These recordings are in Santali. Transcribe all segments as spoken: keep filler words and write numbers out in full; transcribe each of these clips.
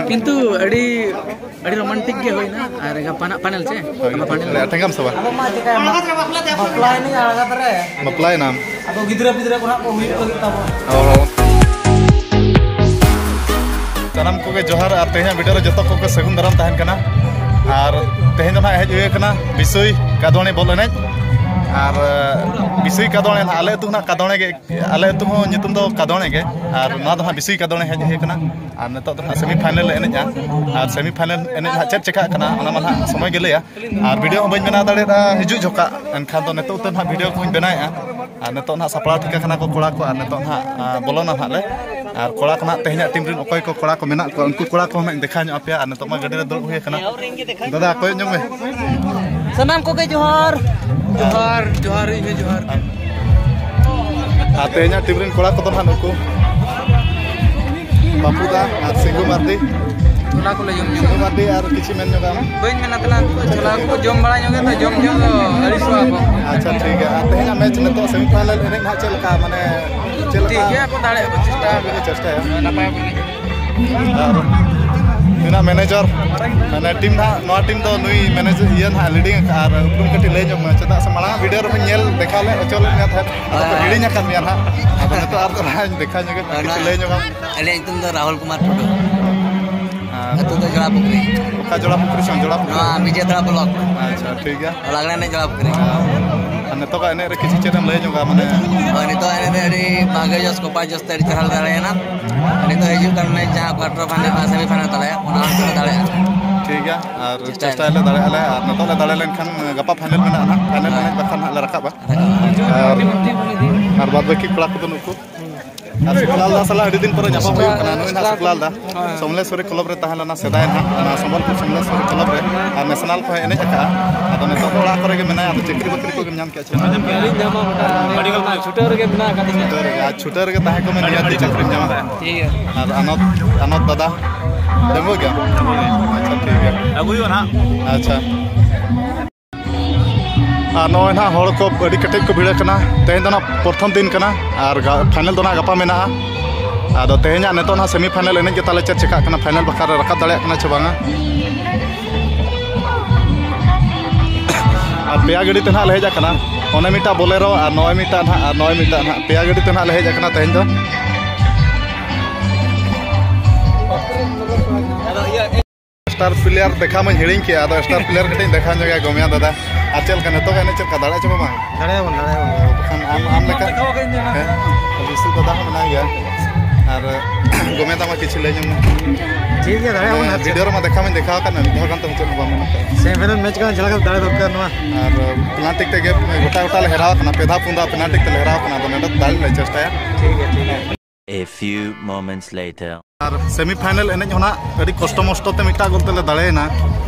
ᱠᱤᱱᱛᱩ ᱟᱹᱰᱤ ᱟᱹᱰᱤ ᱨᱳᱢᱟᱱᱴᱤᱠ ᱜᱮ ᱦᱩᱭᱱᱟ᱾ ᱟᱨ ᱜᱟᱯᱟ ᱱᱟᱜ ᱯᱷᱟᱭᱱᱮᱞ ᱪᱮ? ᱦᱳᱭ, ᱟᱢᱟᱜ ᱯᱷᱟᱭᱱᱮᱞ᱾ ᱟᱨ ᱟᱴᱷᱟᱝᱜᱟᱢ ᱥᱮ ᱵᱟᱝ? ᱟᱵᱚ ᱢᱟ ᱪᱮᱠᱟ ᱵᱟᱯᱞᱟᱭᱮᱱᱟ ᱟᱬᱜᱟᱛ ᱨᱮ᱾ ᱵᱟᱯᱞᱟᱭᱮᱱᱟᱢ? ᱟᱫᱚ ᱜᱤᱫᱽᱨᱟᱹ ᱯᱤᱫᱽᱨᱟᱹ ᱠᱚ ᱱᱟᱜ ᱠᱚ ᱦᱩᱭᱩᱜ ᱞᱟᱹᱜᱤᱫ ᱛᱟᱵᱚᱱ᱾ ᱚ᱾ ᱥᱟᱱᱟᱢ ᱠᱚᱜᱮ ᱡᱚᱦᱟᱨ᱾ ᱟᱨ ᱛᱮᱦᱮᱧᱟᱜ ᱵᱷᱤᱰᱤᱭᱳ ᱨᱮ ᱡᱚᱛᱚ ᱠᱚᱜᱮ ᱥᱟᱹᱜᱩᱱ ᱫᱟᱨᱟᱢ ᱛᱟᱦᱮᱱ ᱠᱟᱱᱟ᱾ ᱟᱨ ᱛᱮᱦᱮᱧ ᱫᱚ ᱱᱟᱜ ᱦᱮᱡ ᱦᱩᱭ ᱟᱠᱟᱱᱟ ᱵᱤᱥᱩᱭ ᱠᱟᱫᱣᱟᱱᱤ ᱵᱚᱞ ᱮᱱᱮᱡ᱾ ᱟᱨ ᱵᱤᱥᱩᱭ ᱠᱟᱫᱣᱟᱱᱤ ᱱᱟᱜ ᱟᱞᱮ ᱟᱹᱛᱩ ᱱᱟᱜ ᱠᱟᱫᱣᱟᱱᱤ ᱜᱮ, ᱟᱞᱮ ᱟᱹᱛᱩ ᱦᱚᱸ ᱧᱩᱛᱩᱢ ᱫᱚ ᱠᱟᱫᱣᱟᱱᱤ ᱜᱮ᱾ ᱟᱨ ᱱᱚᱣᱟ ᱫᱚ ᱱᱟᱜ ᱵᱤᱥᱩᱭ ᱠᱟᱫᱣᱟᱱᱤ ᱦᱮᱡ ᱦᱩᱭ ᱟᱠᱟᱱᱟ᱾ ᱟᱨ ᱱᱤᱛᱚᱜ ᱫᱚ ᱱᱟᱜ ᱥᱮᱢᱤ ᱯᱷᱟᱭᱱᱮᱞ ᱞᱮ ᱮᱱᱮᱡᱼᱟ᱾ ᱟᱨ ᱥᱮᱢᱤ ᱯᱷᱟᱭᱱᱮᱞ ᱮᱱᱮᱡ ᱱᱟᱜ ᱪᱮᱫ ᱪᱮᱠᱟᱜ ᱠᱟᱱᱟ ᱚᱱᱟ ᱢᱟ ᱱᱟᱜ ᱥᱚᱢᱚᱭ ᱜᱮ ᱞᱟᱹᱭᱟ᱾ ᱟᱨ ᱵᱷᱤᱰᱤᱭᱳ ᱦᱚᱸ ᱵᱟᱹᱧ ᱵᱮᱱᱟᱣ ᱫᱟᱲᱮᱭᱟᱫᱟ ᱦᱤᱡᱩᱜ ᱡᱚᱠᱷᱟ, ᱮᱱᱠᱷᱟᱱ ᱫᱚ ᱱᱤᱛᱚᱜ ᱩᱛᱟᱹᱨ ᱱᱟᱜ ᱵᱷᱤᱰᱤᱭᱳ ᱠᱚᱧ ᱵᱮᱱᱟᱣᱮᱫᱼᱟ᱾ ᱟᱨ ᱱᱤᱛᱚᱜ ᱱᱟᱜ ᱥᱟᱯᱲᱟᱣ ᱴᱷᱤᱠ ᱟᱠᱟᱱᱟ ᱠᱚ ᱠᱚᱲᱟ ᱠᱚ, ᱟᱨ ᱱᱤᱛᱚᱜ ᱱᱟᱜ, ᱟ, ᱵᱚᱞᱚᱱᱟ ᱱᱟᱜ ᱞᱮ᱾ ᱟᱨ ᱠᱚᱲᱟ ᱠᱚ ᱱᱟᱜ ᱛᱮᱦᱮᱧᱟᱜ ᱴᱤᱢ ᱨᱮᱱ ᱚᱠᱚᱭ ᱠᱚ ᱠᱚᱲᱟ ᱠᱚ ᱢᱮᱱᱟᱜ ᱠᱚᱣᱟ, ᱩᱱᱠᱩ ᱠᱚᱲᱟ ᱠᱚᱦᱚᱸ ᱱᱟᱜ ᱤᱧ ᱫᱮᱠᱷᱟᱣ ᱧᱚᱜ ᱟᱯᱮᱭᱟ᱾ ᱟᱨ ᱱᱤᱛᱚᱜ ᱢᱟ ᱜᱟᱹᱰᱤ ᱨᱮ ᱫᱩᱲᱩᱵ ᱦᱩᱭ ᱟᱠᱟᱱᱟ᱾ ᱫᱟᱫᱟ, ᱠᱚᱭᱚᱜ ᱧᱚᱜ ᱢᱮ᱾ ᱥᱟᱱᱟᱢ ᱠᱚᱜᱮ ᱡᱚᱦᱟᱨ᱾ ᱡᱚᱦᱟᱨ, ᱡᱚᱦᱟᱨ, ᱤᱧ ᱦᱚᱸ ᱡᱚᱦᱟᱨ᱾ ᱟᱨ ᱛᱮᱦᱮᱧᱟᱜ ᱴᱤᱢ ᱨᱮᱱ ᱠᱚᱲᱟ ᱠᱚᱫᱚ ᱱᱟᱜ ᱱᱩᱠᱩ ᱵᱟᱹᱯᱩ ᱫᱟ ᱟᱨ ᱥᱤᱝᱜᱩ ᱢᱟᱨᱰᱤ᱾ ᱚᱱᱟ ᱠᱚᱞᱮ ᱡᱚᱢ ᱧᱩ᱾ ᱥᱤᱝᱜᱩ ᱢᱟᱨᱰᱤ, ᱟᱨ ᱠᱤᱪᱷᱩ ᱢᱮᱱ ᱧᱚᱜᱟᱢ? ᱵᱟᱹᱧ ᱢᱮᱱᱟ ᱛᱟᱞᱟᱝ, ᱩᱱᱠᱩ ᱪᱷᱚᱞᱟ ᱠᱚ ᱡᱚᱢ ᱵᱟᱲᱟ ᱧᱚᱜ ᱛᱚ, ᱡᱚᱢ ᱧᱩ ᱫᱚ ᱟᱹᱲᱤᱥᱚᱜᱼᱟ ᱠᱚ᱾ ᱟᱪᱪᱷᱟ, ᱴᱷᱤᱠ ᱜᱮᱭᱟ᱾ ᱟᱨ ᱛᱮᱦᱮᱧᱟᱜ ᱢᱮᱪ ᱱᱤᱛᱚᱜ ᱥᱮᱢᱤ ᱯᱷᱟᱭᱱᱟᱞ ᱮᱱᱮᱡ ᱱᱟᱜ ᱪᱮᱫ ᱞᱮᱠᱟ? ᱢᱟᱱᱮ ᱪᱮᱫ ᱴᱷᱤᱠ ᱞᱮᱠᱟ? ᱜᱮᱭᱟ ᱠᱚ, ᱫᱟᱲᱮᱭᱟᱜ ᱠᱚ ᱪᱮᱥᱴᱟᱭᱟ᱾ ᱠᱚ ᱪᱮᱥᱴᱟᱭᱟ᱾ ᱱᱟᱯᱟᱭ ᱠᱚ ᱮᱱᱮᱡ᱾ ᱟᱨ ᱱᱩᱭᱱᱟᱜ ᱢᱮᱱᱮᱡᱟᱨ, ᱢᱟᱱᱮ ᱴᱤᱢ ᱱᱟᱜ, ᱱᱚᱣᱟ ᱴᱤᱢ ᱫᱚ ᱱᱩᱭ ᱢᱮᱱᱮᱡᱟᱨ ᱤᱭᱟᱹ ᱱᱟᱜ ᱞᱤᱰᱤᱝ ᱟᱠᱟᱫᱼᱟ᱾ ᱟᱨ ᱩᱯᱨᱩᱢ ᱠᱟᱹᱴᱤᱡ ᱞᱟᱹᱭ ᱧᱚᱜ ᱢᱮ, ᱪᱮᱫᱟᱜ ᱥᱮ ᱢᱟᱲᱟᱝ ᱵᱷᱤᱰᱤᱭᱳ ᱨᱮᱦᱚᱸᱧ ᱧᱮᱞ ᱫᱮᱠᱷᱟᱣ ᱞᱮᱫ ᱦᱚᱪᱚ ᱞᱮᱫ ᱢᱮᱭᱟ ᱛᱟᱦᱮᱸᱫ, ᱟᱫᱚ ᱯᱮ ᱦᱮᱸ᱾ ᱦᱤᱲᱤᱧ ᱟᱠᱟᱫ ᱢᱮᱭᱟ ᱱᱟᱜ᱾ ᱟᱫᱚ ᱱᱤᱛᱚᱜ ᱟᱨ ᱫᱚᱦᱲᱟᱧ ᱫᱮᱠᱷᱟᱣ ᱧᱚᱜᱮᱫ ᱢᱮᱭᱟ, ᱠᱤᱪᱷᱩ ᱞᱟᱹᱭ ᱧᱚᱜᱟᱢ᱾ ᱟᱹᱞᱤᱧᱟᱜ ᱧᱩᱛᱩᱢ ᱫᱚ ᱨᱟᱦᱩᱞ ᱠᱩᱢᱟᱨ ᱴᱩᱰᱩ᱾ ᱟᱨ ᱟᱹᱛᱩ ᱫᱚ ᱡᱚᱲᱟ ᱯᱩᱠᱷᱨᱤ᱾ ᱚᱠᱟ ᱡᱚᱲᱟ ᱯᱩᱠᱷᱨᱤ ᱥᱮ ᱡᱚᱲᱟ ᱯᱩᱠᱷᱨᱤ? ᱱᱚᱣᱟ ᱵᱤᱡᱮᱛᱟᱲᱟ ᱵᱞᱚᱠ᱾ ᱟᱪᱪᱷᱟ, ᱴᱷᱤᱠ ᱜᱮᱭᱟ᱾ ᱞᱟᱜᱽᱲᱮ ᱮᱱᱮᱡ ᱡᱚᱲᱟ ᱯᱩᱠᱷᱨᱤ᱾ ᱟᱨ ᱱᱤᱛᱚᱜᱟᱜ ᱮᱱᱮᱡ ᱨᱮ ᱠᱤᱪᱷᱩ ᱪᱮᱫ ᱮᱢ ᱞᱟᱹᱭ ᱧᱚᱜᱟ, ᱢᱟᱱᱮ? ᱦᱳᱭ, ᱱᱤᱛᱚᱜ ᱮᱱᱮᱡ ᱨᱮ ᱟᱹᱰᱤ ᱵᱷᱟᱜᱮ ᱡᱚᱥ ᱠᱚᱯᱟ ᱡᱚᱥ ᱛᱮ ᱟᱹᱰᱤ ᱪᱮᱦᱨᱟ ᱞᱮ ᱫᱟᱲᱮᱭᱮᱱᱟ᱾ ᱱᱤᱛᱚᱜ ᱦᱤᱡᱩᱜ ᱠᱟᱱ ᱢᱮᱪ ᱡᱟᱦᱟᱸ quarter final ᱟᱨ semi final ᱛᱟᱞᱮ, ᱚᱱᱟ ᱦᱚᱸ ᱞᱮ ᱫᱟᱲᱮᱭᱟᱜᱼᱟ᱾ ᱴᱷᱤᱠ ᱜᱮᱭᱟ, ᱟᱨ ᱪᱮᱥᱴᱟᱭᱟᱞᱮ᱾ ᱪᱮᱥᱴᱟᱭᱟᱞᱮ ᱫᱟᱲᱮᱭᱟᱜᱼᱟ ᱞᱮ, ᱟᱨ ᱱᱤᱛᱚᱜ ᱞᱮ ᱫᱟᱲᱮ ᱞᱮᱱᱠᱷᱟᱱ ᱜᱟᱯᱟ ᱯᱷᱟᱭᱱᱮᱞ ᱢᱮᱱᱟᱜᱼᱟ ᱱᱟᱜ, ᱯᱷᱟᱭᱱᱮᱞ ᱦᱮᱸ᱾ ᱮᱱᱮᱡ ᱵᱟᱠᱷᱟᱱ ᱦᱟᱸᱜ ᱞᱮ ᱨᱟᱠᱟᱵᱼᱟ᱾ ᱟᱨ, ᱟᱨ ᱵᱟᱫ ᱵᱟᱹᱠᱤ ᱠᱚᱲᱟ ᱠᱚᱫᱚ ᱱᱩᱠᱩ᱾ ᱟᱨ ᱥᱩᱠᱞᱟᱞ ᱫᱟ ᱥᱟᱞᱟᱜ ᱟᱹᱰᱤ ᱫᱤᱱ ᱯᱚᱨᱮ ᱧᱟᱯᱟᱢ ᱦᱩᱭᱩᱜ ᱠᱟᱱᱟ᱾ ᱱᱩᱭ ᱱᱟᱜ ᱥᱩᱠᱞᱟᱞ ᱫᱟ ᱦᱮᱸ᱾ ᱥᱚᱢᱞᱮᱥᱣᱚᱨᱤ ᱠᱞᱚᱵ ᱨᱮ ᱛᱟᱦᱮᱸ ᱞᱮᱱᱟ ᱥᱮᱫᱟᱭ ᱱᱟᱜ, ᱚᱱᱟ ᱥᱚᱢᱵᱚᱞᱯᱩᱨ ᱥᱚᱢᱞᱮᱥᱣᱚᱨᱤ ᱠᱞᱚᱵ ᱨᱮ ᱟᱨ ᱱᱮᱥᱱᱟᱞ ᱠᱚᱦᱚᱸᱭ ᱮᱱᱮᱡ ᱟᱠᱟᱫᱼᱟ᱾ ᱟᱫᱚ ᱱᱤᱛᱚᱜ ᱫᱚ ᱚᱲᱟᱜ ᱠᱚᱨᱮ ᱜᱮ ᱢᱮᱱᱟᱭᱟ᱾ ᱟᱫᱚ ᱪᱟᱹᱠᱨᱤ ᱵᱟᱹᱠᱨᱤ ᱠᱚᱜᱮᱢ ᱧᱟᱢ ᱠᱮᱫᱼᱟ ᱪᱮ? ᱟᱹᱞᱤᱧ ᱧᱟᱢᱟ ᱜᱚᱴᱟ, ᱪᱷᱩᱴᱟᱹᱣ ᱨᱮᱜᱮ ᱢᱮᱱᱟᱜ ᱟᱠᱟᱫ ᱞᱤᱧᱟ᱾ ᱪᱷᱩᱴᱟᱹᱣ ᱨᱮᱜᱮ, ᱟᱨ ᱪᱷᱩᱴᱟᱹᱣ ᱨᱮᱜᱮ ᱛᱟᱦᱮᱸ ᱠᱚᱜ ᱢᱮ, ᱱᱤᱦᱟᱹᱛ ᱜᱮ ᱪᱟᱹᱠᱨᱤᱢ ᱧᱟᱢᱟ᱾ ᱴᱷᱤᱠ ᱜᱮᱭᱟ᱾ ᱟᱨ ᱟᱱᱚᱛ, ᱟᱱᱚᱛ ᱫᱟᱫᱟ, ᱰᱟᱺᱜᱩᱣᱟᱹ ᱜᱮᱭᱟᱢ? ᱟᱪᱪᱷᱟ, ᱴᱷᱤᱠ ᱜᱮᱭᱟ᱾ ᱟᱹᱜᱩ ᱦᱩᱭᱩᱜᱼᱟ ᱱᱟᱦᱟᱜ᱾ ᱟᱪᱪᱷᱟ᱾ ᱟᱨ ᱱᱚᱜᱼᱚᱭ ᱱᱟᱦᱟᱜ ᱦᱚᱲ ᱠᱚ ᱟᱹᱰᱤ ᱠᱮᱴᱮᱡ ᱠᱚ ᱵᱷᱤᱲᱟᱹᱜ ᱠᱟᱱᱟ᱾ ᱛᱮᱦᱮᱧ ᱫᱚ ᱱᱟᱦᱟᱜ ᱯᱨᱚᱛᱷᱚᱢ ᱫᱤᱱ ᱠᱟᱱᱟ ᱟᱨ ᱜᱟ-, final ᱫᱚ ᱱᱟᱦᱟᱜ ᱜᱟᱯᱟ ᱢᱮᱱᱟᱜᱼᱟ᱾ ᱟᱫᱚ ᱛᱮᱦᱮᱧᱟᱜ ᱱᱤᱛᱚᱜ ᱱᱟᱦᱟᱜ semi final ᱮᱱᱮᱡ ᱜᱮ ᱛᱟᱞᱮ ᱪᱮᱫ ᱪᱮᱠᱟᱜ ᱠᱟᱱᱟ, final ᱵᱟᱠᱷᱨᱟ ᱨᱮ ᱨᱟᱠᱟᱵ ᱫᱟᱲᱮᱭᱟᱜ ᱠᱟᱱᱟ ᱪᱮ ᱵᱟᱝᱟ᱾ ᱟᱨ ᱯᱮᱭᱟ ᱜᱟᱹᱰᱤ ᱛᱮ ᱱᱟᱦᱟᱜ ᱞᱮ ᱦᱮᱡ ᱟᱠᱟᱱᱟ, ᱚᱱᱮ ᱢᱤᱫᱴᱟᱜ Bolero ᱟᱨ ᱱᱚᱜᱼᱚᱭ ᱢᱤᱫᱴᱟᱜ ᱱᱟᱦᱟᱜ, ᱟᱨ ᱱᱚᱜᱼᱚᱭ ᱢᱤᱫᱴᱟᱜ ᱱᱟᱦᱟᱜ, ᱯᱮᱭᱟ ᱜᱟᱹᱰᱤ ᱛᱮ ᱱᱟᱦᱟᱜ ᱞᱮ ᱦᱮᱡ ᱟᱠᱟᱱᱟ ᱛᱮᱦᱮᱧ ᱫᱚ᱾ Star player ᱫᱮᱠᱷᱟᱣ ᱢᱟᱧ ᱦᱤᱲᱤᱧ ᱠᱮᱜᱼᱟ, ᱟᱫᱚ star player ᱠᱟᱹᱴᱤᱡ ᱤᱧ ᱫᱮᱠᱷᱟᱣ ᱧᱚᱜᱮᱭᱟ ᱜᱚᱢᱭᱟ ᱫᱟᱫᱟ᱾ ᱟᱨ ᱪᱮᱫ ᱞᱮᱠᱟ ᱱᱤᱛᱚᱜ ᱮᱱᱮᱡ ᱪᱮᱫ ᱞᱮᱠᱟ ᱫᱟᱲᱮ ᱪᱮ ᱵᱟᱝ? ᱫᱟᱲᱮᱭᱟᱵᱚᱱ, ᱫᱟᱲᱮᱭᱟᱵᱚᱱ᱾ ᱵᱟᱠᱷᱟᱱ ᱟᱢ, ᱟᱢ ᱞᱮᱠᱟ? ᱦᱮᱸ, ᱵᱤᱥᱩ ᱫᱟᱫᱟ ᱦᱚᱸ ᱢᱮᱱᱟᱭ ᱜᱮᱭᱟ᱾ ᱟᱨ ᱜᱚᱢᱭᱟ ᱫᱟ ᱢᱟ ᱠᱤᱪᱷᱩ ᱞᱟᱹᱭ ᱧᱚᱜ ᱢᱮ᱾ ᱴᱷᱤᱠ ᱜᱮᱭᱟ, ᱫᱟᱲᱮᱭᱟᱵᱚᱱ ᱦᱮᱸ, ᱦᱟᱸᱜ᱾ Video ᱨᱮᱢᱟ ᱫᱮᱠᱷᱟᱣ ᱢᱟᱧ ᱫᱮᱠᱷᱟᱣ ᱟᱠᱟᱫ ᱢᱮ, ᱢᱤᱫ ᱫᱷᱟᱣ ᱜᱟᱱ ᱛᱮ ᱢᱩᱪᱟᱹᱫ ᱦᱚᱸ ᱵᱟᱢ ᱢᱮᱱ ᱟᱠᱟᱫᱼᱟ᱾ Semi final match ᱠᱟᱱᱟ, ᱡᱟᱦᱟᱸ ᱞᱮᱠᱟ ᱫᱟᱲᱮ ᱫᱚᱨᱠᱟᱨ ᱱᱚᱣᱟ᱾ ᱟᱨ penalty ᱛᱮᱜᱮ ᱜᱚᱴᱟ ᱜᱚᱴᱟ ᱞᱮ ᱦᱮᱨᱟᱣ ᱟᱠᱟᱱᱟ, ᱯᱮ ᱫᱷᱟᱣ ᱯᱩᱱ ᱫᱷᱟᱣ penalty ᱛᱮᱞᱮ ᱦᱮᱨᱟᱣ ᱟᱠᱟᱱᱟ, ᱟᱫᱚ ᱱᱚᱰᱮ ᱫᱟᱲᱮ ᱞᱮ ᱪᱮᱥᱴᱟᱭᱟ᱾ ᱴᱷᱤᱠ ᱜᱮᱭᱟ, ᱴᱷᱤᱠ ᱜᱮᱭᱟ᱾ A few moments later. R semi final ᱮᱱᱮᱡ ᱦᱚᱸ ᱱᱟᱜ ᱟᱹᱰᱤ ᱠᱚᱥᱴᱚ ᱢᱚᱥᱴᱚ ᱛᱮ ᱢᱤᱫᱴᱟᱝ ᱜᱳᱞ ᱛᱮᱞᱮ ᱫᱟᱲᱮᱭᱮᱱᱟ᱾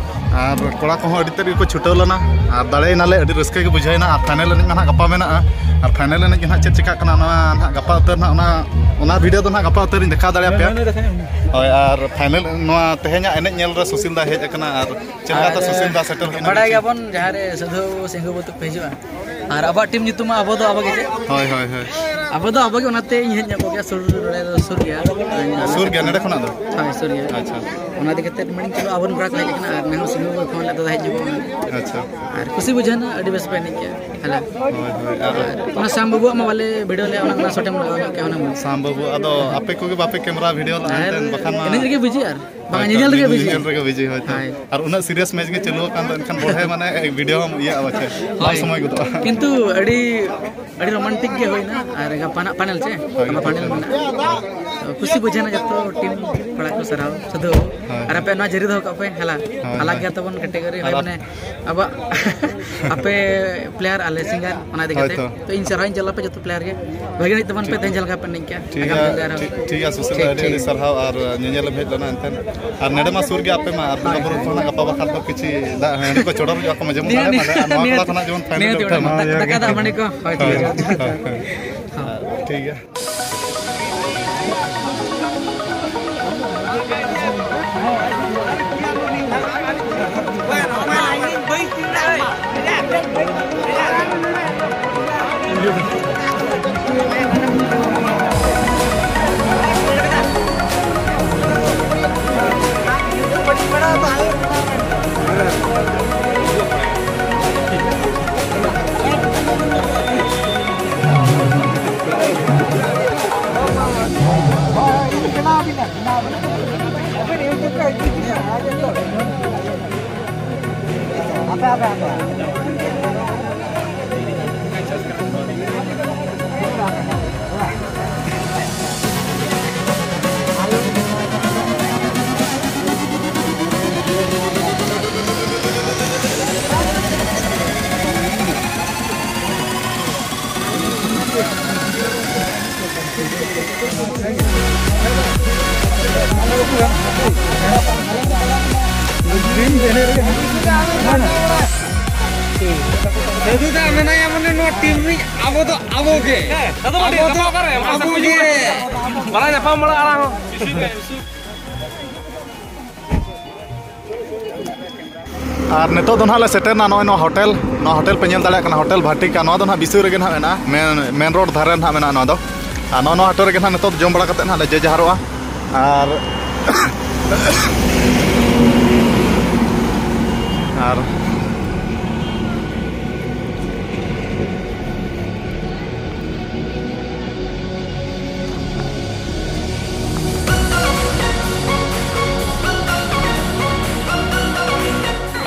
ᱟᱨ ᱠᱚᱲᱟ ᱠᱚᱦᱚᱸ ᱟᱹᱰᱤ ᱛᱮᱫ ᱜᱮᱠᱚ ᱪᱷᱩᱴᱟᱹᱣ ᱞᱮᱱᱟ᱾ ᱟᱨ ᱫᱟᱲᱮᱭᱮᱱᱟᱞᱮ, ᱟᱹᱰᱤ ᱨᱟᱹᱥᱠᱟᱹ ᱜᱮ ᱵᱩᱡᱷᱟᱹᱣᱮᱱᱟ᱾ ᱟᱨ final ᱮᱱᱮᱡ ᱢᱟ ᱱᱟᱜ ᱜᱟᱯᱟ ᱢᱮᱱᱟᱜᱼᱟ᱾ ᱟᱨ final ᱮᱱᱮᱡ ᱜᱮ ᱱᱟᱜ ᱪᱮᱫ ᱪᱤᱠᱟᱹᱜ ᱠᱟᱱᱟ, ᱚᱱᱟ ᱱᱟᱜ ᱜᱟᱯᱟ ᱩᱛᱟᱹᱨ ᱱᱟᱜ, ᱚᱱᱟ, ᱚᱱᱟ video ᱫᱚ ᱱᱟᱜ ᱜᱟᱯᱟ ᱩᱛᱟᱹᱨᱤᱧ ᱫᱮᱠᱷᱟᱣ ᱫᱟᱲᱮᱭᱟᱯᱮᱭᱟ᱾ ᱦᱳᱭ, ᱟᱨ final ᱱᱚᱣᱟ ᱛᱮᱦᱮᱧᱟᱜ ᱮᱱᱮᱡ ᱧᱮᱞ ᱨᱮ ᱥᱩᱥᱤᱞ ᱫᱟ ᱦᱮᱡ ᱟᱠᱟᱱᱟ᱾ ᱟᱨ ᱪᱮᱫ ᱞᱮᱠᱟᱛᱮ ᱟᱨ ᱥᱩᱥᱤᱞ ᱫᱟ ᱥᱮᱴᱮᱨ ᱦᱩᱭᱱᱟ? ᱵᱟᱲᱟᱭ ᱜᱮᱭᱟᱵᱚᱱ, ᱡᱟᱦᱟᱸ ᱨᱮ ᱥᱟᱹᱫᱷᱩ ᱵᱟᱹᱵᱩ ᱥᱤᱝᱦᱩ ᱵᱟᱹᱵᱩ ᱛᱟᱠᱚ ᱠᱚ ᱦᱤᱡᱩᱜᱼᱟ᱾ ᱟᱨ ᱟᱵᱚᱣᱟᱜ team ᱧᱩᱛᱩᱢ ᱢᱟ ᱟᱵᱚ ᱫᱚ ᱟᱵᱚ ᱜᱮ ᱪᱮ? ᱦᱳᱭ, ᱦᱳᱭ, ᱦᱳᱭ᱾ ᱟᱵᱚ ᱫᱚ ᱟᱵᱚ ᱜᱮ, ᱚᱱᱟᱛᱮ ᱤᱧ ᱦᱮᱡ ᱧᱚᱜᱚᱜ ᱜᱮᱭᱟ, ᱥᱩᱨ ᱨᱮ ᱥᱩᱨ ᱜᱮᱭᱟ᱾ ᱥᱩᱨ ᱜᱮᱭᱟ ᱱᱚᱰᱮ ᱠᱷᱚᱱᱟᱜ ᱫᱚ? ᱦᱳᱭ, ᱥᱩᱨ ᱜᱮᱭᱟ᱾ ᱟᱪᱪᱷᱟ᱾ ᱚᱱᱟ ᱤᱫᱤ ᱠᱟᱛᱮ ᱢᱮᱱ ᱪᱚᱞᱚ ᱟᱵᱚᱨᱮᱱ ᱠᱚᱲᱟ ᱠᱚ ᱦᱮᱡ ᱟᱠᱟᱱᱟ ᱟᱨ ᱱᱮᱦᱚᱸ ᱥᱤᱝᱦᱩ ᱵᱟᱹᱵᱩ ᱯᱷᱳᱱ ᱞᱮᱫ ᱫᱟᱫᱟ ᱦᱮᱡ ᱧᱚᱜᱚᱜ ᱢᱮ᱾ ᱟᱪᱪᱷᱟ᱾ ᱟᱨ ᱠᱩᱥᱤ ᱵᱩᱡᱷᱟᱹᱣ ᱮᱱᱟ, ᱟᱹᱰᱤ ᱵᱮᱥ ᱯᱮ ᱮᱱᱮᱡ ᱠᱮᱜᱼᱟ᱾ ᱦᱮᱞᱟ᱾ ᱦᱳᱭ, ᱦᱳᱭ, ᱟᱨ ᱟᱨ ᱚᱱᱟ ᱥᱟᱢ ᱵᱟᱹᱵᱩᱣᱟᱜ ᱢᱟ ᱵᱟᱞᱮ video ᱞᱮᱜᱼᱟ, ᱚᱱᱟ, ᱚᱱᱟ shot ᱮᱢ ᱞᱟᱜᱟᱣ ᱧᱚᱜ ᱠᱮᱜᱼᱟ ᱦᱩᱱᱟᱹᱝ᱾ ᱥᱟᱢ ᱵᱟᱹᱵᱩ, ᱟᱫᱚ ᱟᱯᱮ ᱠᱚᱜᱮ ᱵᱟᱯᱮ camera video ᱞᱮᱜᱼᱟ ᱟᱨ ᱮᱱᱛᱮᱫ, ᱵᱟᱠᱷᱟᱱ ᱢᱟ ᱮᱱᱮᱡ ᱨᱮᱜᱮ busy ᱟᱨ ᱵᱟᱝ, ᱦᱳᱭ, ᱧᱮᱧᱮᱞ ᱨᱮᱜᱮ busy᱾ ᱧᱮᱧᱮᱞ ᱨᱮᱜᱮ busy, ᱦᱳᱭ ᱛᱚ᱾ ᱦᱳᱭ᱾ ᱟᱨ ᱩᱱᱟᱹᱜ serious match ᱜᱮ ᱪᱟᱹᱞᱩ ᱟᱠᱟᱱ ᱫᱚ, ᱮᱱᱠᱷᱟᱱ ᱵᱚᱲᱦᱮ ᱢᱟᱱᱮ video ᱦᱚᱸ ᱤᱭᱟᱹᱜᱼᱟ ᱯᱟᱪᱮ, ᱵᱟᱝ ᱦᱳᱭ᱾ ᱥᱚᱢᱚᱭ ᱜᱚᱫᱚᱜᱼᱟ᱾ ᱠᱤᱱᱛᱩ ᱟᱹᱰᱤ, ᱟᱹᱰᱤ romantic ᱜᱮ ᱦᱩᱭᱱᱟ᱾ ᱟᱨ ᱜᱟᱯᱟ ᱱᱟᱜ final ᱪᱮ? ᱦᱳᱭ, ᱜᱟᱯᱟ ᱜᱟᱯᱟ final final᱾ ᱢᱮᱱᱟᱜᱼᱟ᱾ ᱛᱚ, ᱠᱩᱥᱤ ᱵᱩᱡᱷᱟᱹᱣᱱᱟ ᱡᱚᱛᱚ team ᱠᱚᱲᱟ ᱠᱚ ᱥᱟᱨᱦᱟᱣ ᱥᱟᱹᱫᱷᱩ᱾ ᱦᱳᱭ, ᱟᱨ ᱦᱳᱭ᱾ ᱟᱯᱮ ᱱᱚᱣᱟ ᱡᱟᱹᱨᱤ ᱫᱚᱦᱚ ᱠᱟᱜ ᱯᱮ, ᱦᱮᱞᱟ᱾ ᱦᱳᱭ, ᱦᱟᱞᱟᱠ ᱦᱳᱭ᱾ ᱜᱮᱭᱟ ᱛᱟᱵᱚᱱ category, ᱟᱨ ᱦᱳᱭ, ᱟᱯ- ᱢᱟᱱᱮ ᱟᱵᱚᱣᱟᱜ ᱟᱯᱮ player, ᱟᱞᱮ singer, ᱚᱱᱟ ᱤᱫᱤ ᱠᱟᱛᱮ᱾ ᱦᱳᱭ ᱛᱚ᱾ ᱛᱚ, ᱤᱧ ᱥᱟᱨᱦᱟᱣ ᱤᱧ ᱪᱟᱞ ᱟᱯᱮ ᱡᱚᱛᱚ player ᱜᱮ᱾ ᱵᱷᱟᱜᱮ ᱮᱱᱮᱡ ᱛᱟᱵᱚᱱ ᱯᱮ, ᱛᱮᱦᱮᱧ ᱡᱟᱦᱟᱸ ᱞᱮᱠᱟ ᱯᱮ ᱮᱱᱮᱡ ᱠᱮᱜᱼᱟ᱾ ᱴᱷᱤᱠ ᱟᱜᱟᱢ ᱜᱮᱭᱟ, ᱫᱤᱱ ᱨᱮ ᱟᱨᱦᱚᱸ᱾ ᱴᱷᱤᱠ, ᱴᱷᱤᱠ ᱜᱮᱭᱟ, ᱥᱩᱥᱤᱞ ᱴᱷᱤᱠ, ᱫᱟ, ᱟᱹᱰᱤ ᱟᱹᱰᱤ ᱴᱷᱤᱠ᱾ ᱥᱟᱨᱦᱟᱣ ᱟᱨ ᱧᱮᱧᱮᱞᱮᱢ ᱦᱮᱡ ᱞᱮᱱᱟ ᱮᱱᱛᱮᱫ᱾ ᱟᱨ ᱱᱚᱰᱮ ᱢᱟ ᱥᱩᱨ ᱜᱮ ᱟᱯᱮ ᱢᱟ, ᱟᱨ ᱵᱚᱸᱜᱟ ᱦᱳᱭ, ᱵᱩᱨᱩ ᱦᱳᱭ᱾ ᱠᱚ ᱱᱟᱜ ᱜᱟᱯᱟ ᱵᱟᱠᱷᱟᱱ ᱫᱚ ᱠᱤᱪᱷᱩ ᱫᱟᱜ ᱦᱟᱺᱰᱤ ᱠᱚ ᱪᱚᱰᱚᱨ ᱧᱚᱜ ᱠᱚ ᱢᱟ, ᱡᱮᱢᱚᱱ ᱱᱤᱭᱟᱹ, ᱟᱞᱮ ᱢᱟ, ᱱᱤᱭᱟᱹ, ᱟᱨ ᱱᱚᱣᱟ ᱱᱤᱭᱟᱹ ᱴᱚᱞᱟ ᱠᱷᱚᱱᱟᱜ ᱡᱮᱢᱚᱱ final ᱱᱤᱭᱟᱹ ᱨᱮ ᱴᱤᱢ ᱩᱴᱷᱟᱹᱣ ᱢᱟ᱾ ᱫᱟᱠᱟ, ᱫᱟᱠᱟ ᱫᱟᱜ ᱢᱟᱹᱰᱤ ᱠᱚ, ᱦᱳᱭ, ᱴᱷᱤᱠ ᱦᱳᱭ, ᱜᱮᱭᱟ᱾ ᱦᱳᱭ, ᱦᱳᱭ᱾ ᱦᱳᱭ᱾ ᱴᱷᱤᱠ ᱜᱮᱭᱟ᱾ ᱥᱟᱹᱫᱷᱩ ᱫᱟ ᱢᱮᱱᱟᱭᱟ ᱢᱟᱱᱮ ᱱᱚᱣᱟ ᱴᱤᱢ ᱨᱤᱱᱤᱡ ᱟᱵᱚ ᱫᱚ ᱟᱵᱚ ᱜᱮ᱾ ᱦᱮᱸ, ᱟᱫᱚ ᱟᱵᱚ ᱫᱚ ᱟᱵᱚ ᱜᱮ᱾ ᱵᱟᱞᱟ ᱧᱟᱯᱟᱢ ᱵᱟᱲᱟ ᱟᱲᱟᱝ ᱦᱚᱸ᱾ ᱟᱨ ᱱᱤᱛᱚᱜ ᱫᱚ ᱱᱟᱦᱟᱜ ᱞᱮ ᱥᱮᱴᱮᱨᱱᱟ ᱱᱚᱜᱼᱚᱭ ᱱᱚᱣᱟ ᱦᱳᱴᱮᱞ᱾ ᱱᱚᱣᱟ ᱦᱳᱴᱮᱞ ᱯᱮ ᱧᱮᱞ ᱫᱟᱲᱮᱭᱟᱜ ᱠᱟᱱᱟ, ᱦᱳᱴᱮᱞ ᱵᱷᱟᱴᱤᱠᱟ᱾ ᱱᱚᱣᱟ ᱫᱚ ᱱᱟᱦᱟᱜ ᱵᱤᱥᱩᱭ ᱨᱮᱜᱮ ᱱᱟᱦᱟᱜ ᱢᱮᱱᱟᱜᱼᱟ, ᱢᱮᱱ, ᱢᱮᱱ ᱨᱳᱰ ᱫᱷᱟᱨᱮ ᱱᱟᱦᱟᱜ ᱢᱮᱱᱟᱜᱼᱟ ᱱᱚᱣᱟ ᱫᱚ᱾ ᱟᱨ ᱱᱚᱜᱼᱚ ᱱᱚᱣᱟ ᱦᱳᱴᱮᱞ ᱨᱮᱜᱮ ᱱᱟᱦᱟᱜ ᱱᱤᱛᱚᱜ ᱡᱚᱢ ᱵᱟᱲᱟ ᱠᱟᱛᱮᱫ ᱱᱟᱦᱟᱜ ᱞᱮ ᱡᱮ ᱡᱟᱦᱟᱨᱚᱜᱼᱟ᱾ ᱟᱨ, ᱟᱨ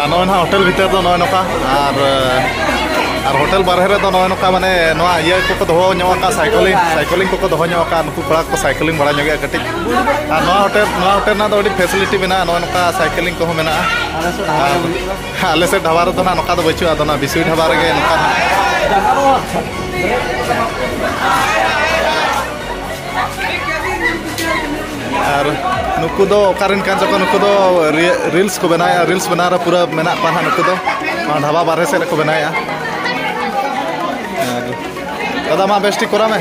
ᱟᱨ ᱱᱚᱜᱼᱚᱭ ᱱᱟᱦᱟᱜ ᱦᱳᱴᱮᱞ ᱵᱷᱤᱛᱟᱹᱨ ᱫᱚ ᱱᱚᱜᱼᱚᱭ ᱱᱚᱝᱠᱟ, ᱟᱨ, ᱟᱨ ᱦᱳᱴᱮᱞ ᱵᱟᱨᱦᱮ ᱨᱮᱫᱚ ᱱᱚᱜᱼᱚᱭ ᱱᱚᱝᱠᱟ, ᱢᱟᱱᱮ, ᱱᱚᱣᱟ ᱤᱭᱟᱹ ᱠᱚᱠᱚ ᱫᱚᱦᱚ ᱧᱚᱜ ᱟᱠᱟᱫ, ᱥᱟᱭᱠᱚᱞᱤᱝ, ᱥᱟᱭᱠᱚᱞᱤᱝ ᱠᱚᱠᱚ ᱫᱚᱦᱚ ᱧᱚᱜ ᱟᱠᱟᱫ, ᱱᱩᱠᱩ ᱠᱚᱲᱟ ᱠᱚ ᱥᱟᱭᱠᱚᱞᱤᱝ ᱵᱟᱲᱟ ᱧᱚᱜᱮᱫᱼᱟ ᱠᱟᱹᱴᱤᱡ᱾ ᱟᱨ ᱱᱚᱣᱟ ᱦᱳᱴᱮᱞ, ᱱᱚᱣᱟ ᱦᱳᱴᱮᱞ ᱨᱮᱱᱟᱜ ᱫᱚ ᱟᱹᱰᱤ ᱯᱷᱮᱥᱤᱞᱤᱴᱤ ᱢᱮᱱᱟᱜᱼᱟ, ᱱᱚᱜᱼᱚᱭ ᱱᱚᱝᱠᱟ ᱥᱟᱭᱠᱚᱞᱤᱝ ᱠᱚᱦᱚᱸ ᱢᱮᱱᱟᱜᱼᱟ᱾ ᱟᱨ ᱟᱞᱮ ᱥᱮᱫ ᱰᱷᱟᱵᱟ ᱨᱮᱫᱚ ᱱᱟᱦᱟᱜ ᱱᱚᱝᱠᱟ ᱫᱚ ᱵᱟᱹᱪᱩᱜᱼᱟ, ᱟᱫᱚ ᱱᱚᱣᱟ ᱵᱤᱥᱩᱭ ᱰᱷᱟᱵᱟ ᱨᱮᱜᱮ ᱱᱚᱝᱠᱟ ᱱᱟᱦᱟᱜ᱾ ᱟᱨ ᱱᱩᱠᱩ ᱫᱚ ᱚᱠᱟᱨᱮᱱ ᱠᱟᱱ ᱪᱚᱠᱚ? ᱱᱩᱠᱩ ᱫᱚ ᱨᱤ-, ᱨᱤᱞᱥ ᱠᱚ ᱵᱮᱱᱟᱣᱮᱫᱼᱟ, ᱨᱤᱞᱥ ᱵᱮᱱᱟᱣ ᱨᱮ ᱯᱩᱨᱟᱹ ᱢᱮᱱᱟᱜ ᱠᱚᱣᱟ ᱱᱟᱦᱟᱜ ᱱᱩᱠᱩ ᱫᱚ᱾ ᱱᱚᱣᱟ ᱰᱷᱟᱵᱟ ᱵᱟᱨᱦᱮ ᱥᱮᱫ ᱨᱮᱠᱚ ᱵᱮᱱᱟᱣᱮᱫᱼᱟ᱾ ᱟᱨ ᱫᱟᱫᱟ, ᱢᱟ ᱵᱮᱥ ᱴᱷᱤᱠ ᱠᱚᱨᱟᱣ ᱢᱮ᱾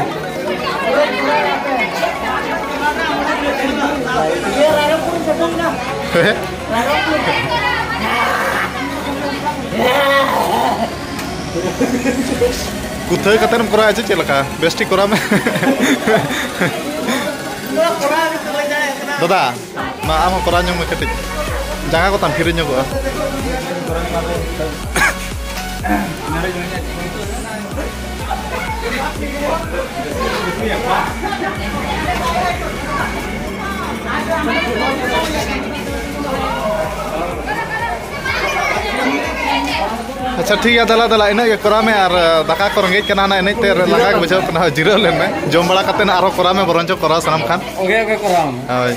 ᱜᱩᱛᱷᱟᱹᱣ ᱠᱟᱛᱮᱢ ᱠᱚᱨᱟᱣᱟ ᱪᱮ ᱪᱮᱫ ᱞᱮᱠᱟ? ᱵᱮᱥ ᱴᱷᱤᱠ ᱠᱚᱨᱟᱣ ᱢᱮ᱾ ᱫᱟᱫᱟ, ᱢᱟ ᱟᱢ ᱦᱚᱸ ᱠᱚᱨᱟᱣ ᱧᱚᱜ ᱢᱮ ᱠᱟᱹᱴᱤᱡ᱾ ᱡᱟᱸᱜᱟ ᱠᱚ ᱛᱟᱢ ᱯᱷᱤᱨᱤ ᱧᱚᱜᱚᱜᱼᱟ᱾ ᱟᱪᱪᱷᱟ, ᱴᱷᱤᱠ ᱜᱮᱭᱟ, ᱫᱮᱞᱟ, ᱫᱮᱞᱟ, ᱤᱱᱟᱹᱜ ᱜᱮ ᱠᱚᱨᱟᱣ ᱢᱮ᱾ ᱟᱨ, ᱟᱸ, ᱫᱟᱠᱟ ᱠᱚ ᱨᱮᱸᱜᱮᱡ ᱠᱟᱱᱟ, ᱚᱱᱟ ᱮᱱᱮᱡ ᱛᱮ ᱞᱟᱸᱜᱟ ᱜᱮ ᱵᱩᱡᱷᱟᱹᱜ ᱠᱟᱱᱟ᱾ ᱦᱳᱭ, ᱡᱤᱨᱟᱹᱣ ᱞᱮᱱ ᱢᱮ᱾ ᱡᱚᱢ ᱵᱟᱲᱟ ᱠᱟᱛᱮ ᱱᱟᱜ ᱟᱨᱦᱚᱸ ᱠᱚᱨᱟᱣ ᱢᱮ, ᱵᱚᱨᱚᱝ ᱪᱚ ᱠᱚᱨᱟᱣ ᱥᱟᱱᱟᱢ ᱠᱷᱟᱱ᱾ ᱳᱠᱮ, ᱳᱠᱮ, ᱠᱚᱨᱟᱣ ᱢᱮ᱾ ᱦᱳᱭ᱾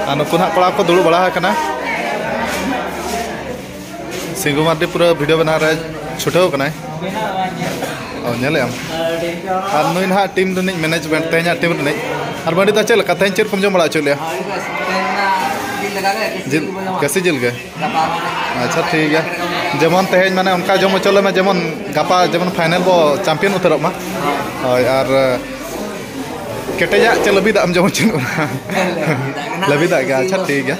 ᱟᱨ ᱱᱩᱠᱩ ᱱᱟᱜ ᱠᱚᱲᱟ ᱠᱚ ᱫᱩᱲᱩᱵ ᱵᱟᱲᱟ ᱟᱠᱟᱱᱟ᱾ ᱥᱤᱝᱜᱩ ᱢᱟᱨᱰᱤ ᱯᱩᱨᱟᱹ ᱵᱷᱤᱰᱤᱭᱳ ᱵᱮᱱᱟᱣ ᱨᱮ ᱪᱷᱩᱴᱟᱹᱣ ᱠᱟᱱᱟᱭ᱾ ᱚ, ᱧᱮᱞᱮᱜ ᱟᱢ? ᱟᱨ ᱱᱩᱭ ᱱᱟᱦᱟᱜ ᱴᱤᱢ ᱨᱤᱱᱤᱡ ᱢᱮᱱᱮᱡᱽᱢᱮᱱᱴ, ᱛᱮᱦᱮᱧᱟᱜ ᱴᱤᱢ ᱨᱤᱱᱤᱡ᱾ ᱟᱨ ᱵᱟᱹᱱᱰᱤ ᱫᱟ, ᱪᱮᱫ ᱞᱮᱠᱟ? ᱛᱮᱦᱮᱧ ᱪᱮᱫ ᱠᱚᱢ ᱡᱚᱢ ᱵᱟᱲᱟ ᱦᱚᱪᱚᱭᱮᱫ ᱞᱮᱭᱟ? ᱡᱤᱞ, ᱠᱟᱹᱥᱤ ᱡᱤᱞ ᱜᱮ? ᱟᱪᱪᱷᱟ, ᱴᱷᱤᱠ ᱜᱮᱭᱟ᱾ ᱡᱮᱢᱚᱱ ᱛᱮᱦᱮᱧ, ᱢᱟᱱᱮ, ᱚᱱᱠᱟ ᱡᱚᱢ ᱦᱚᱪᱚ ᱞᱮᱢᱮ, ᱡᱮᱢᱚᱱ ᱜᱟᱯᱟ ᱡᱮᱢᱚᱱ ᱯᱷᱟᱭᱱᱮᱞ ᱵᱚ ᱪᱟᱢᱯᱤᱭᱟᱱ ᱩᱛᱟᱹᱨᱚᱜ ᱢᱟ᱾ ᱦᱳᱭ, ᱟᱨ ᱠᱮᱴᱮᱡᱟᱜ ᱪᱮ ᱞᱟᱹᱵᱤᱫᱟᱜ ᱮᱢ ᱡᱚᱢ ᱦᱚᱪᱚ ᱠᱟᱱᱟ? ᱞᱟᱹᱵᱤᱫᱟᱜ ᱜᱮ, ᱟᱪᱪᱷᱟ, ᱴᱷᱤᱠ ᱜᱮᱭᱟ᱾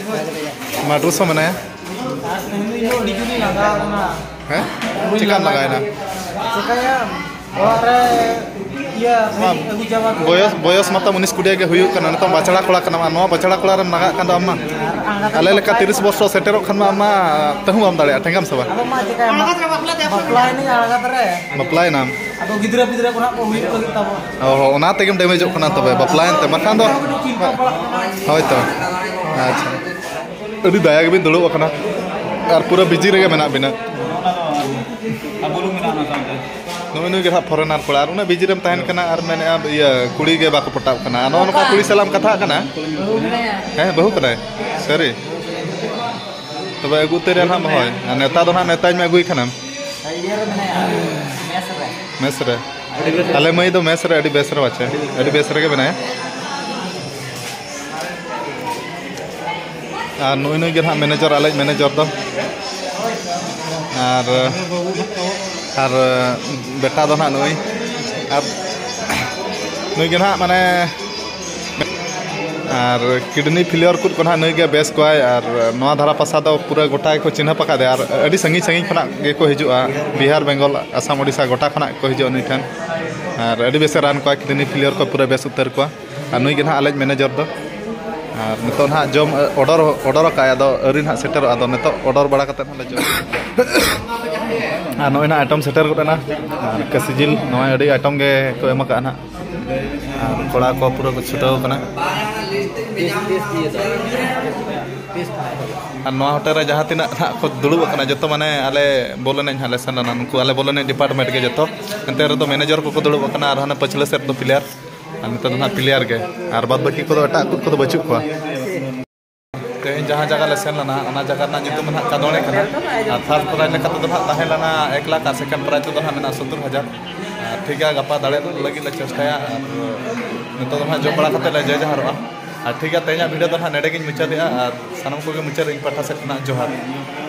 ᱢᱟ, ᱰᱨᱩᱥ ᱦᱚᱸ ᱢᱮᱱᱟᱭᱟ᱾ ᱦᱮᱸ? ᱪᱮᱠᱟᱢ ᱞᱟᱜᱟᱭᱮᱱᱟ? ᱪᱤᱠᱟᱹᱭᱟᱢ? ᱚᱲᱟᱜ ᱨᱮ ᱤᱭᱟᱹ ᱟᱹᱜᱩ ᱪᱟᱵᱟ ᱠᱮᱫᱟ᱾ ᱵᱚᱭᱚᱥ, ᱵᱚᱭᱚᱥ ᱢᱟᱛᱚ ᱩᱱᱤᱥ ᱠᱩᱲᱤᱭᱟᱹ ᱜᱮ ᱦᱩᱭᱩᱜ ᱠᱟᱱᱟ᱾ ᱱᱤᱛᱚᱝ ᱵᱟᱪᱷᱲᱟ ᱠᱚᱲᱟ ᱠᱟᱱᱟᱢ, ᱟᱨ ᱱᱚᱣᱟ ᱵᱟᱪᱷᱲᱟ ᱠᱚᱲᱟ ᱨᱮᱢ ᱞᱟᱜᱟᱜ ᱠᱷᱟᱱ ᱫᱚ ᱟᱢ ᱢᱟ, ᱟᱞᱮ ᱞᱮᱠᱟ ᱛᱤᱨᱤᱥ ᱵᱚᱨᱥᱚ ᱥᱮᱴᱮᱨᱚᱜ ᱠᱷᱟᱱ ᱢᱟ, ᱟᱢ ᱢᱟ ᱛᱟᱹᱦᱩ ᱵᱟᱢ ᱫᱟᱲᱮᱭᱟᱜᱼᱟ, ᱴᱷᱮᱸᱜᱟᱢ ᱥᱮ ᱵᱟᱝ? ᱟᱫᱚ ᱢᱟ ᱪᱤᱠᱟᱹᱭᱟᱢ? ᱵᱟᱯᱞᱟᱭᱮᱱᱟᱹᱧ ᱟᱬᱜᱟᱛ ᱨᱮ᱾ ᱵᱟᱯᱞᱟᱭᱮᱱᱟᱢ? ᱟᱫᱚ ᱜᱤᱫᱽᱨᱟᱹ ᱯᱤᱫᱽᱨᱟᱹ ᱠᱚ ᱱᱟᱜ ᱠᱚ ᱦᱩᱭᱩᱜ ᱞᱟᱹᱜᱤᱫ ᱛᱟᱵᱚᱱ᱾ ᱚ ᱦᱚᱸ, ᱚᱱᱟ ᱛᱮᱜᱮᱢ ᱰᱮᱢᱮᱡᱚᱜ ᱠᱟᱱᱟ ᱛᱚᱵᱮ, ᱵᱟᱯᱞᱟᱭᱮᱱ ᱛᱮ, ᱵᱟᱠᱷᱟᱱ ᱫᱚ᱾ ᱪᱤᱱᱛᱟᱹ ᱯᱟᱲᱟᱜ ᱠᱟᱱᱟ᱾ ᱦᱳᱭ ᱛᱚ᱾ ᱟᱪᱪᱷᱟ, ᱟᱹᱰᱤ ᱫᱟᱭᱟ ᱜᱮᱵᱤᱱ ᱫᱩᱲᱩᱵ ᱟᱠᱟᱱᱟ ᱟᱨ ᱯᱩᱨᱟᱹ ᱵᱤᱡᱤ ᱨᱮᱜᱮ ᱢᱮᱱᱟᱜ ᱵᱤᱱᱟ᱾ ᱱᱚᱜᱼᱚᱭ ᱱᱩᱭ ᱜᱮ ᱱᱟᱦᱟᱜ ᱯᱷᱚᱨᱮᱱᱟᱨ ᱠᱚᱲᱟ, ᱟᱨ ᱩᱱᱟᱹᱜ ᱵᱤᱡᱤ ᱨᱮᱢ ᱛᱟᱦᱮᱱ ᱠᱟᱱᱟ ᱟᱨ ᱢᱮᱱᱮᱫᱼᱟ, ᱤᱭᱟᱹ, ᱠᱩᱲᱤ ᱜᱮ ᱵᱟᱠᱚ ᱯᱚᱴᱟᱜ ᱠᱟᱱᱟ᱾ ᱟᱨ ᱱᱚᱜᱼᱚ ᱱᱚᱝᱠᱟ ᱠᱩᱲᱤ ᱥᱟᱞᱟᱜ ᱮᱢ ᱠᱟᱛᱷᱟᱜ ᱠᱟᱱᱟ? ᱦᱮᱸ, ᱵᱟᱹᱦᱩ ᱠᱟᱱᱟᱭ᱾ ᱥᱟᱹᱨᱤ? ᱛᱚᱵᱮ ᱟᱹᱜᱩ ᱩᱛᱟᱹᱨ ᱨᱮ ᱱᱟᱦᱟᱜ ᱦᱳᱭ᱾ ᱟᱨ ᱱᱮᱣᱛᱟ ᱫᱚ ᱱᱟᱦᱟᱜ ᱱᱮᱣᱛᱟᱧ ᱢᱮ, ᱟᱹᱜᱩᱭ ᱠᱷᱟᱱᱮᱢ᱾ ᱤᱭᱟᱹ ᱨᱮ ᱢᱮᱱᱟᱭᱟ, ᱢᱮᱥ ᱨᱮ᱾ ᱢᱮᱥ ᱨᱮ? ᱟᱞᱮ ᱢᱟᱹᱭ ᱫᱚ ᱢᱮᱥ ᱨᱮ ᱟᱹᱰᱤ ᱵᱮᱥ ᱨᱮ ᱵᱟᱪᱮ, ᱟᱹᱰᱤ ᱵᱮᱥ ᱨᱮᱜᱮ ᱢᱮᱱᱟᱭᱟ᱾ ᱟᱨ ᱱᱩᱭ, ᱱᱩᱭ ᱜᱮ ᱱᱟᱦᱟᱜ ᱢᱮᱱᱮᱡᱟᱨ, ᱟᱞᱮᱭᱤᱡ ᱢᱮᱱᱮᱡᱟᱨ ᱫᱚ᱾ ᱟᱨ, ᱟᱨ ᱵᱮᱴᱟ ᱫᱚ ᱱᱟᱦᱟᱜ ᱱᱩᱭ᱾ ᱟᱨ ᱱᱩᱭ ᱜᱮ ᱱᱟᱦᱟᱜ, ᱢᱟᱱᱮ, ᱟᱨ ᱠᱤᱰᱱᱤ ᱯᱷᱮᱞᱤᱭᱚᱨ ᱠᱚ ᱠᱚ ᱱᱟᱦᱟᱜ ᱱᱩᱭ ᱜᱮ ᱵᱮᱥ ᱠᱚᱣᱟᱭ᱾ ᱟᱨ ᱱᱚᱣᱟ ᱫᱷᱟᱨᱟ ᱯᱟᱥᱟ ᱫᱚ ᱯᱩᱨᱟᱹ ᱜᱚᱴᱟ ᱜᱮᱠᱚ ᱪᱤᱱᱦᱟᱹᱯ ᱟᱠᱟᱫᱮᱭᱟ᱾ ᱟᱨ ᱟᱹᱰᱤ ᱥᱟᱺᱜᱤᱧ ᱥᱟᱺᱜᱤᱧ ᱠᱷᱚᱱᱟᱜ ᱜᱮᱠᱚ ᱦᱤᱡᱩᱜᱼᱟ, ᱵᱤᱦᱟᱨ, ᱵᱮᱝᱜᱚᱞ, ᱟᱥᱟᱢ, ᱳᱰᱤᱥᱟ ᱜᱚᱴᱟ ᱠᱷᱚᱱᱟᱜ ᱠᱚ ᱦᱤᱡᱩᱜᱼᱟ ᱱᱩᱭ ᱴᱷᱮᱱ᱾ ᱟᱨ ᱟᱹᱰᱤ ᱵᱮᱥᱮ ᱨᱟᱱ ᱠᱚᱣᱟ, ᱠᱤᱰᱱᱤ ᱯᱷᱮᱞᱤᱭᱚᱨ ᱠᱚ ᱯᱩᱨᱟᱹ ᱵᱮᱥ ᱩᱛᱟᱹᱨ ᱠᱚᱣᱟ᱾ ᱟᱨ ᱱᱩᱭ ᱜᱮ ᱱᱟᱦᱟᱜ ᱟᱞᱮᱭᱤᱡ ᱢᱮᱱᱮᱡᱚᱨ ᱫᱚ᱾ ᱟᱨ ᱱᱤᱛᱚᱜ ᱱᱟᱦᱟᱜ ᱡᱚᱢ ᱚᱰᱟᱨ, ᱚᱰᱟᱨ ᱟᱠᱟᱫᱼᱟᱭ, ᱟᱫᱚ ᱟᱹᱣᱨᱤ ᱱᱟᱦᱟᱜ ᱥᱮᱴᱮᱨᱚᱜᱼᱟ᱾ ᱟᱫᱚ ᱱᱤᱛᱚᱜ ᱚᱰᱟᱨ ᱵᱟᱲᱟ ᱠᱟᱛᱮ ᱱᱟᱦᱟᱜ ᱞᱮ ᱡᱚᱢᱟ᱾ ᱟᱨ ᱱᱚᱜᱼᱚᱭ ᱱᱟᱦᱟᱜ ᱟᱭᱴᱮᱢ ᱥᱮᱴᱮᱨ ᱜᱚᱫ ᱮᱱᱟ᱾ ᱟᱨ ᱠᱟᱹᱥᱤ ᱡᱤᱞ, ᱱᱚᱜᱼᱚᱭ ᱟᱹᱰᱤ ᱟᱭᱴᱮᱢ ᱜᱮ ᱠᱚ ᱮᱢ ᱟᱠᱟᱫᱼᱟ ᱱᱟᱦᱟᱜ᱾ ᱟᱨ ᱠᱚᱲᱟ ᱠᱚ ᱯᱩᱨᱟᱹ ᱠᱚ ᱪᱷᱩᱴᱟᱹᱣ ᱟᱠᱟᱱᱟ᱾ ᱟᱨ ᱱᱚᱣᱟ ᱦᱳᱴᱮᱞ ᱨᱮ ᱡᱟᱦᱟᱸ ᱛᱤᱱᱟᱹᱜ ᱱᱟᱦᱟᱜ ᱠᱚ ᱫᱩᱲᱩᱵ ᱟᱠᱟᱱᱟ, ᱡᱚᱛᱚ ᱢᱟᱱᱮ ᱟᱞᱮ ᱵᱚᱞ ᱮᱱᱮᱡ ᱱᱟᱦᱟᱜ ᱞᱮ ᱥᱮᱱ ᱞᱮᱱᱟ, ᱱᱩᱠᱩ ᱟᱞᱮ ᱵᱚᱞ ᱮᱱᱮᱡ ᱰᱤᱯᱟᱨᱴᱢᱮᱱᱴ ᱜᱮ ᱡᱚᱛᱚ᱾ ᱮᱱᱛᱮ ᱨᱮᱫᱚ ᱢᱮᱱᱮᱡᱚᱨ ᱠᱚᱠᱚ ᱫᱩᱲᱩᱵ ᱟᱠᱟᱱᱟ ᱟᱨ ᱦᱟᱱᱟ ᱯᱟᱹᱪᱷᱞᱟᱹ ᱥᱮᱫ ᱫᱚ ᱯᱞᱮᱭᱟᱨ᱾ ᱟᱨ ᱱᱤᱛᱚᱜ ᱫᱚ ᱱᱟᱦᱟᱜ ᱯᱞᱮᱭᱟᱨ ᱜᱮ, ᱟᱨ ᱵᱟᱫ ᱵᱟᱹᱠᱤ ᱠᱚᱫᱚ, ᱮᱴᱟᱜ ᱠᱚ ᱠᱚᱫᱚ ᱵᱟᱹᱪᱩᱜ ᱠᱚᱣᱟ᱾ ᱛᱮᱦᱮᱧ ᱡᱟᱦᱟᱸ ᱡᱟᱭᱜᱟ ᱞᱮ ᱥᱮᱱ ᱞᱮᱱᱟ, ᱚᱱᱟ ᱡᱟᱭᱜᱟ ᱨᱮᱱᱟᱜ ᱧᱩᱛᱩᱢ ᱫᱚ ᱱᱟᱦᱟᱜ ᱠᱟᱫᱚᱲᱮ ᱠᱟᱱᱟ᱾ ᱟᱨ ᱯᱷᱟᱥᱴ ᱯᱨᱟᱭᱤᱡᱽ ᱞᱮᱠᱟ ᱛᱮᱫᱚ ᱱᱟᱦᱟᱜ ᱛᱟᱦᱮᱸ ᱞᱮᱱᱟ ᱮᱠ ᱞᱟᱠᱷ, ᱟᱨ ᱥᱮᱠᱮᱱᱰ ᱯᱨᱟᱭᱤᱡᱽ ᱛᱮᱫᱚ ᱱᱟᱦᱟᱜ ᱢᱮᱱᱟᱜᱼᱟ ᱥᱚᱛᱛᱚᱨ ᱦᱟᱡᱟᱨ᱾ ᱟᱨ ᱴᱷᱤᱠ ᱜᱮᱭᱟ, ᱜᱟᱯᱟ ᱫᱟᱲᱮ ᱞᱟᱹᱜᱤᱫ ᱞᱮ ᱪᱮᱥᱴᱟᱭᱟ᱾ ᱟᱨ ᱱᱤᱛᱚᱜ ᱫᱚ ᱱᱟᱦᱟᱜ ᱡᱚᱢ ᱵᱟᱲᱟ ᱠᱟᱛᱮ ᱞᱮ ᱡᱮ ᱡᱟᱦᱟᱨᱚᱜᱼᱟ᱾ ᱟᱨ ᱴᱷᱤᱠ ᱜᱮᱭᱟ, ᱛᱮᱦᱮᱧᱟᱜ ᱵᱷᱤᱰᱤᱭᱳ ᱫᱚ ᱱᱟᱦᱟᱜ ᱱᱚᱰᱮ ᱜᱤᱧ ᱢᱩᱪᱟᱹᱫᱮᱜᱼᱟ᱾ ᱟᱨ ᱥᱟᱱᱟᱢ ᱠᱚᱜᱮ ᱢᱩᱪᱟᱹᱫ ᱨᱮ ᱤᱧ ᱯᱟᱦᱴᱟ ᱥᱮᱫ ᱠᱷᱚᱱᱟᱜ ᱡᱚᱦᱟᱨ᱾